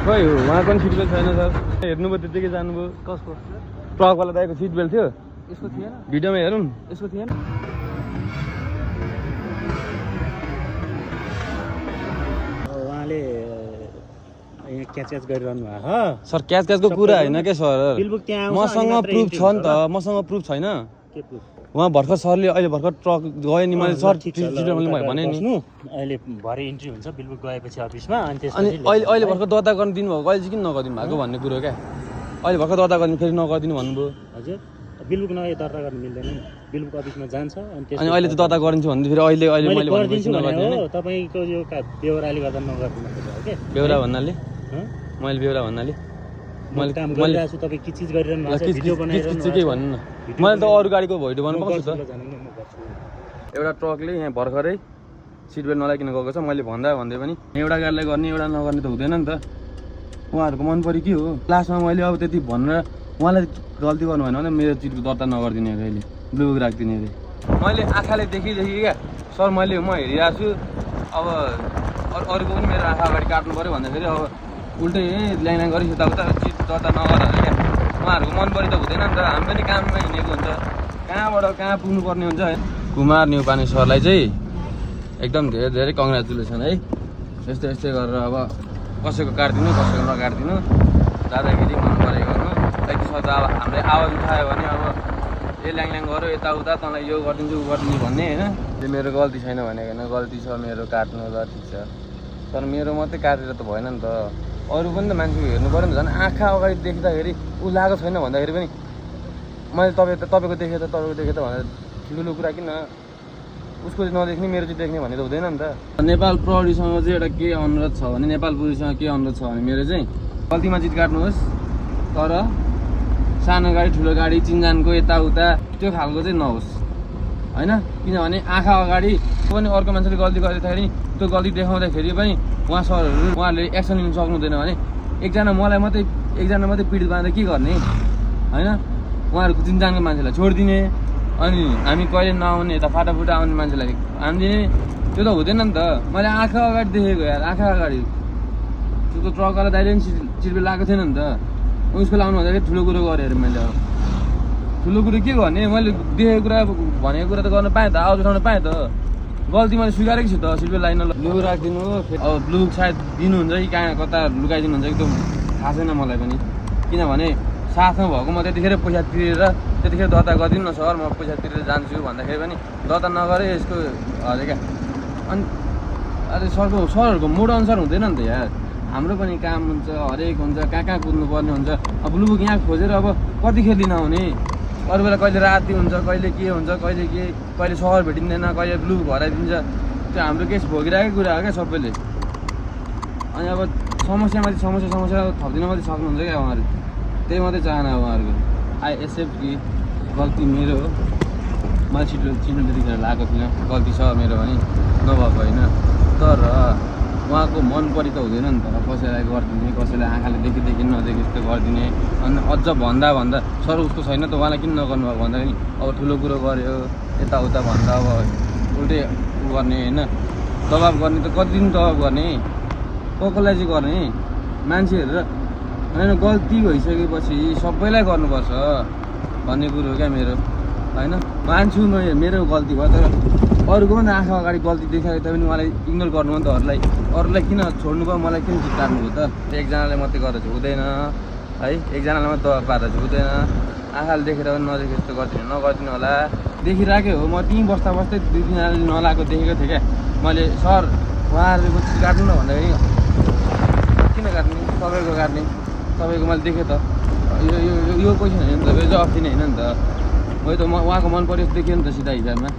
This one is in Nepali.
खै हो उहाँ पनि सिट बेल्ट छैन सर हेर्नुभयो त्यतिकै जानुभयो कसको ट्रकवाला दाइको सिट बेल्ट थियो यसको थिएन भिडियोमा हेरौँ यसको थिएन उहाँले यहाँ क्याच गरिरहनु भएको सर क्याचको कुरा होइन क्या सर बिलबुक त्यहाँ आउँछ मसँग प्रुफ छ नि त मसँग प्रुफ छैन के प्रुफ उहाँ भर्खर सरले अहिले भर्खर ट्रक गयो नि मैले सर ठिक छ मैले भने नि अहिले भरे इन्ट्री हुन्छ बिलबुक गएपछि अफिसमा अनि अनि त्यसपछि अहिले भर्खर दर्ता गर्न दिनुभयो अहिले चाहिँ किन नगरिदिनु भएको भन्ने कुरो क्या अहिले भर्खर दर्ता गर्ने फेरि नगरिदिनु भन्नुभयो हजुर बिलबुक नगए दर्ता गर्न मिल्दैन नि बिलबुक अफिसमा जान्छ अनि अहिले त दर्ता गरिदिन्छु भन्दै फेरि अहिले मैले गरिदिन्छु भने हो तपाईँको यो बेहोराले गर्दा नगरिदिनु हो के बेहोरा भन्नाले मैले बेहोरा भन्नाले मैले काम गरिरहेको छु तपाईँ के चिज गरिरहनु भएको छ भिडियो बनाइरहनु के भन्नु न मैले त अरू गाडीको भिडियो बनाउनु पाउँछु त एउटा ट्रकले यहाँ भर्खरै सिट बेल्ट नलाइकन गएको छ मैले भन्दै पनि एउटा गाडीलाई गर्ने एउटा नगर्ने त हुँदैन नि त उहाँहरूको मन पऱ्यो के हो लास्टमा मैले अब त्यति भनेर उहाँलाई गल्ती गर्नु भएन भने मेरो चिजको दर्ता नगरिदिने अरे अहिले ब्लुबुक राखिदिने अरे मैले आँखाले देखिदेखि क्या सर म हेरिरहेको छु अब अरूको पनि मेरो आँखा अगाडि काट्नु पऱ्यो भन्दाखेरि अब उल्टै ल्याङ गरी यताउता चिज दर्ता नगर अरे क्या उहाँहरूको मन परि त हुँदैन नि त हामी पनि काममा हिँडेको हुन्छ कहाँबाट कहाँ पुग्नुपर्ने हुन्छ है कुमार न्युपाने सरलाई चाहिँ एकदम धेरै धेरै कङ्ग्रेचुलेसन है यस्तै गरेर अब कसैको काट्दिनु कसैको नकाट्दिनु दादागिरी मन परेको गर्नु त्यति सक्दा अब हामीले आवाज उठायो भने अब ल्याङ गऱ्यो यताउता तँलाई यो गरिदिन्छु उ गरिदिन्छु भन्ने होइन त्यो मेरो गल्ती छैन भनेको होइन गल्ती छ मेरो काट्नु ल ठिक छ तर मेरो मात्रै काटेर त भएन नि त अरू पनि त मान्छेको हेर्नु पऱ्यो नि त झन् आँखा अगाडि देख्दाखेरि ऊ लगाएको छैन भन्दाखेरि पनि मैले तपाईँको देखेँ त भनेर ठुलो कुरा किन उसको चाहिँ नदेख्ने मेरो चाहिँ देख्ने भन्ने त हुँदैन नि त नेपाल प्रहरीसँग चाहिँ एउटा के अनुरोध छ भने नेपाल पुलिससँग के अनुरोध छ भने मेरो चाहिँ गल्तीमा चिज काट्नुहोस् तर सानो गाडी ठुलो गाडी चिन्जानको यताउता त्यो खालको चाहिँ नहोस् होइन किनभने आँखा अगाडि पनि अर्को मान्छेले गल्ती गर्दाखेरि त्यो गल्ती देखाउँदाखेरि पनि उहाँहरूले एक्सन लिनु सक्नु हुँदैन भने एकजना मात्रै पीडित बाँधेर के गर्ने होइन उहाँहरूको चिन्जानको मान्छेलाई छोडिदिने अनि हामी कहिले नआउने यता फाटाफुटा आउने मान्छेलाई हानिदिने त्यो त हुँदैन नि त मैले आँखा अगाडि देखेको यार आँखा अगाडि त्यो त ट्रकवाला दाइले पनि चिरबेल लगाएको थिएन नि त उसको लाउनु भन्दाखेरि ठुलो कुरो गरेँ अरे मैले अब ठुलो कुरो के गर्ने मैले देखेको कुरा भनेको कुरा त गर्न पाएँ त आवाज उठाउन पाएँ त गल्ती मैले स्वीकारेको छु त सिटबेल्ट लाइन ब्लु राखिदिनु अब ब्लु सायद दिनुहुन्छ कि कहाँ कता लुकाइदिनुहुन्छ कि त्यो थाहा छैन मलाई पनि किनभने साथमा भएको म त्यतिखेर पैसा तिरेर त्यतिखेर दर्ता गरिदिनु न सर म पैसा तिरेर जान्छु भन्दाखेरि पनि दर्ता नगरे यसको हजुर क्या अनि अरे सरहरूको मुड अनुसार हुँदैन नि त यार हाम्रो पनि काम हुन्छ हरेक हुन्छ कहाँ कुद्नु पर्ने हुन्छ अब ब्लुबुक यहाँ खोजेर अब कतिखेर दिन आउने अरू बेला कहिले राति हुन्छ कहिले के हुन्छ कहिले सहर भेटिँदैन कहिले ब्लुबुक हराइदिन्छ त्यो हाम्रो केस भोगिरहेकै कुरा हो क्या सबैले अनि अब समस्यामाथि समस्या थपिदिन मात्रै सक्नुहुन्छ क्या उहाँहरू त्यही मात्रै चाहना हो उहाँहरूको एक्सेप्ट कि गल्ती मेरो हो मैले छिटो त्यतिखेर लगाएको थिइनँ गल्ती छ मेरो पनि नभएको होइन तर उहाँको मन परि त हुँदैन नि त कसैलाई गरिदिने कसैलाई आँखाले देखि नदेखि यस्तो गरिदिने अनि अझ भन्दा सर उसको छैन त उहाँलाई किन नगर्नु भएको भन्दाखेरि अब ठुलो कुरो गऱ्यो यताउता भन्दा अब उल्टै उ गर्ने होइन दबाब गर्ने त कति दिन दबाब गर्ने कसलाई चाहिँ गर्ने मान्छे हेरेर होइन गल्ती भइसकेपछि सबैलाई गर्नुपर्छ भन्ने कुरो हो क्या मेरो होइन मान्छु म मेरो गल्ती भयो तर अरूको पनि आँखा अगाडि गल्ती देखाएको पनि उहाँलाई इग्नोर गर्नु हो नि त अरूलाई किन छोड्नु भयो मलाई किन चित काट्नु भयो त एकजनाले मात्रै गरेर चाहिँ हुँदैन है एकजनालाई मात्रै दबाब पारेर चाहिँ हुँदैन आँखाले देखेर पनि नदेखेर यस्तो नगरिदिनु होला देखिराखेँ हो म त्यहीँ बस्दै 2-3जनाले नलाएको देखेको थिएँ क्या मैले सर उहाँहरूको चिज काट्नु न भन्दाखेरि किन काट्ने तपाईँको काट्ने तपाईँको मैले देखेँ त यो क्वेसन होइन नि त जवाफ दिने होइन नि त है त म उहाँको मन पऱ्यो देखेँ नि त सिधा हिसाबमा